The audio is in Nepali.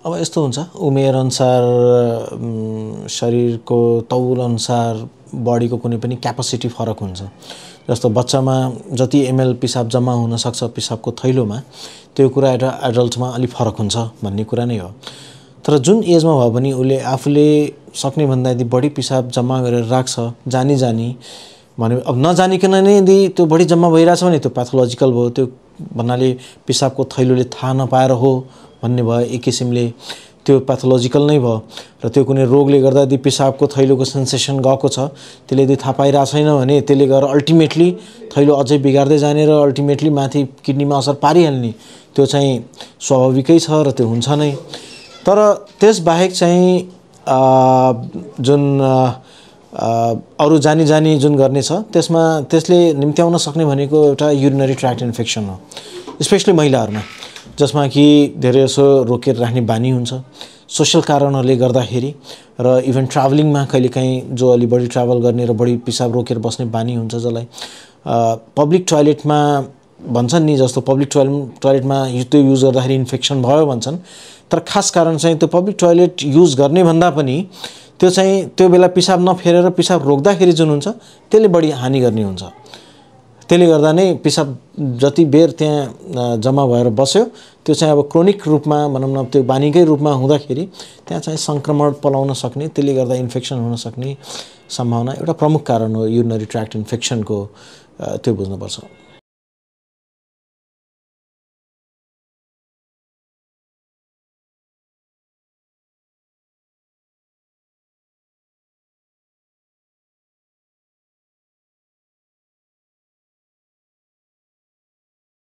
अब यस्तो हुन्छ उमेर अनुसार शरीरको तौल अनुसार बडीको कुनै पनि क्यापासिटी फरक हुन्छ। जस्तो बच्चामा जति एमएल पिसाब जम्मा हुन सक्छ पिसाबको थैलोमा त्यो कुरा एउटा एडल्टमा अलि फरक हुन्छ भन्ने कुरा नै हो। तर जुन एजमा भए पनि उसले आफूले सक्ने भन्दा यदि बढी पिसाब जम्मा गरेर राख्छ जानी भने अब नजानिकन नै यदि त्यो बढी जम्मा भइरहेछ भने त्यो प्याथोलोजिकल भयो। त्यो भन्नाले पिसाबको थैलोले थाहा नपाएर हो भन्ने भयो, एक किसिमले त्यो प्याथोलोजिकल नै भयो। र त्यो कुनै रोगले गर्दा यदि पिसाबको थैलोको सेन्सेसन गएको छ त्यसले यदि थाहा पाइरहेको छैन भने त्यसले गर्दा अल्टिमेटली थैलो अझै बिगार्दै जाने र अल्टिमेटली माथि किडनीमा असर पारिहाल्ने त्यो चाहिँ स्वाभाविकै छ र त्यो हुन्छ नै। तर त्यसबाहेक चाहिँ जुन अरू जानी जुन गर्ने छ त्यसले निम्त्याउन सक्ने भनेको एउटा युरिनरी ट्र्याक्ट इन्फेक्सन हो, स्पेशली महिलाहरूमा, जसमा कि धेरै जसो रोकेर राख्ने बानी हुन्छ सोशल कारणहरूले गर्दाखेरि। र इभन ट्राभलिङमा कहिलेकाहीँ जो अलि बढी ट्राभल गर्ने र बढी पिसाब रोकेर बस्ने बानी हुन्छ जसलाई पब्लिक टोयलेटमा भन्छन् नि, जस्तो पब्लिक टोयलेटमा त्यो युज गर्दाखेरि इन्फेक्सन भयो भन्छन्। तर खास कारण चाहिँ त्यो पब्लिक टोयलेट युज गर्ने भन्दा पनि त्यो चाहिँ त्यो बेला पिसाब नफेरेर पिसाब रोक्दाखेरि जुन हुन्छ त्यसले बढी हानि गर्ने हुन्छ। त्यसले गर्दा नै पिसाब जति बेर त्यहाँ जम्मा भएर बस्यो त्यो चाहिँ अब क्रोनिक रूपमा भनौँ न त्यो बानीकै रूपमा हुँदाखेरि त्यहाँ चाहिँ सङ्क्रमण पलाउन सक्ने, त्यसले गर्दा इन्फेक्सन हुन सक्ने सम्भावना एउटा प्रमुख कारण हो युरिनरी ट्र्याक्ट इन्फेक्सनको, त्यो बुझ्नुपर्छ।